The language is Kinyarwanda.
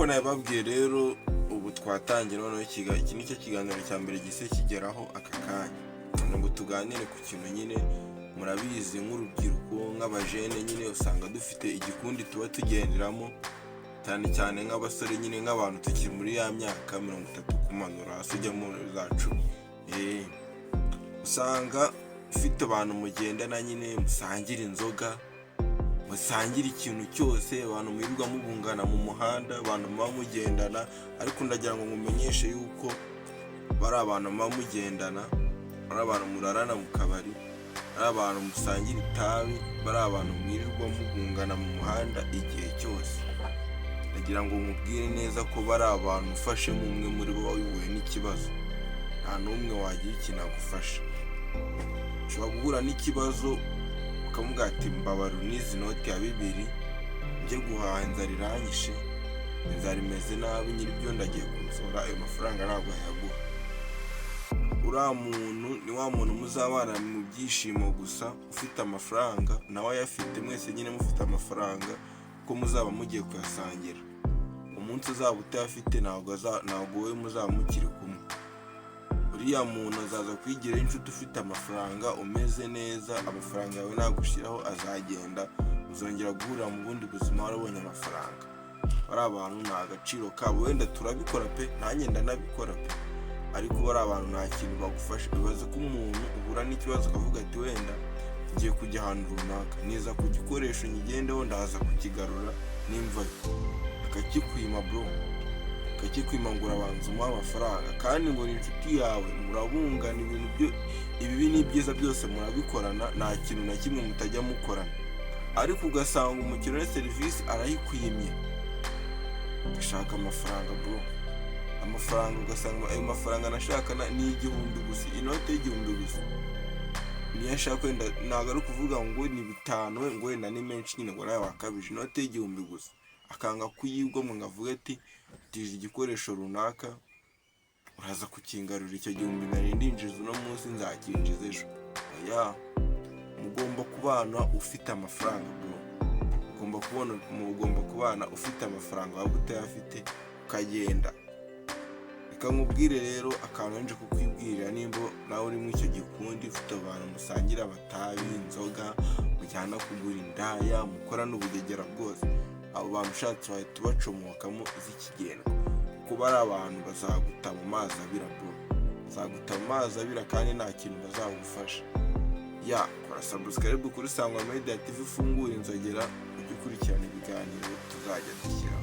Nk'uko nabibabwiye rero, ubu twatangira noneho iki ni cyo kiganiro cya mbere gise kigeraho aka kanya, kugira ngo tuganire ku kintu nyine murabizi nk'urubyiruko, nk'abajene nyine usanga dufite igikundi tuba tugenderamo, cyane cyane nk'abasore nyine, nk'abantu tukiri muri ya myaka 30 kumanura hasi ujya muri za 10. Usanga ufite abantu mugendana nyine, musangira inzoga, musangira ikintu cyose, abantu mwirirwa mubungana mu muhanda, abantu muba mugendana. Ariko ndagira ngo mumenyeshe yuko bari abantu muba mugendana, ari abantu murarana mu kabari, ari abantu musangira itabi, bari abantu mwirirwa mubungana mu muhanda igihe cyose. Ndagira ngo mubwire neza ko bari abantu ufashemo umwe muri bo wahuye n'ikibazo, nta n'umwe wagira ikintu agufasha. Ushobora guhura n'ikibazo ukamubwira ati: "Mbabarira, n'izi noti ya 2000 njye guhaha, inzara iranyishe, inzara imeze nabi, nyir'ibyo ndagiye kumusora." Ayo mafaranga ntabwo yayaguha. Uriya muntu ni wa muntu muzabana mu byishimo gusa ufite amafaranga, nawe ayafite, mwese nyine mufite amafaranga, ko muzaba mugiye kuyasangira. Umunsi uzaba utayafite, ntabwo wowe muzaba mukiri kumwe. Uriya muntu azaza kwigiraho inshuti ufite amafaranga, umeze neza. Amafaranga yawe nagushyiraho azagenda, muzongera guhurira mu bundi buzima warabonye amafaranga. Bari abantu nta agaciro kabo. Wenda turabikora pe, nanjye ndanabikora pe, ariko bari abantu nta kintu bagufasha. Ibaze ko umuntu uhura n'ikibazo ukavuga ati: "Wenda ngiye kujya ahantu runaka, niza ku gikoresho nyigendeho, ndaza kukigarura nimvayo," akakikwima bro, akakikwima ngo urabanza umuhe amafaranga, kandi ngo ni inshuti yawe, murabungana ibintu byo ibibi n'ibyiza byose murabikorana, nta kintu na kimwe mutajya mukorana. Ariko ugasanga umukiriya serivisi arayikwimye, ashaka amafaranga bro, amafaranga. Ugasanga ayo mafaranga nashaka ni 1000 gusa, inote y'1000 gusa niyo ashaka. Wenda ntabwo ari ukuvuga ngo ni 5, ngo wenda ni menshi nyine, ngo nawe wakabije. Inote y'1000 gusa akanga kuyigomwa, ngo avuge ati: "Tije igikoresho runaka, uraza kukingarura, icyo gihumbi nari ndinjiza uno munsi nzakinjiza ejo." Oya, mugomba kubana ufite amafaranga bro, ugomba kubona, mugomba kubana ufite amafaranga, waba utayafite ukagenda. Reka nkubwire rero akantu nje kukwibwirira: nimba nawe uri muri icyo gikundi, ufite abantu musangira amatabi, inzoga, mujyana kugura indaya, mukora n'ubugegera bwose, abo bantu ushatse wahita ubacomokamo z'ikigendwa, kuko bari abantu bazaguta mu mazi abira bro, bazaguta mu mazi abira kandi nta kintu bazagufasha. Ya, kora subscribe kuri Sangwa Media TV, ufungure inzogera, ujye ukurikirana ibiganiro tuzajya dushyiraho.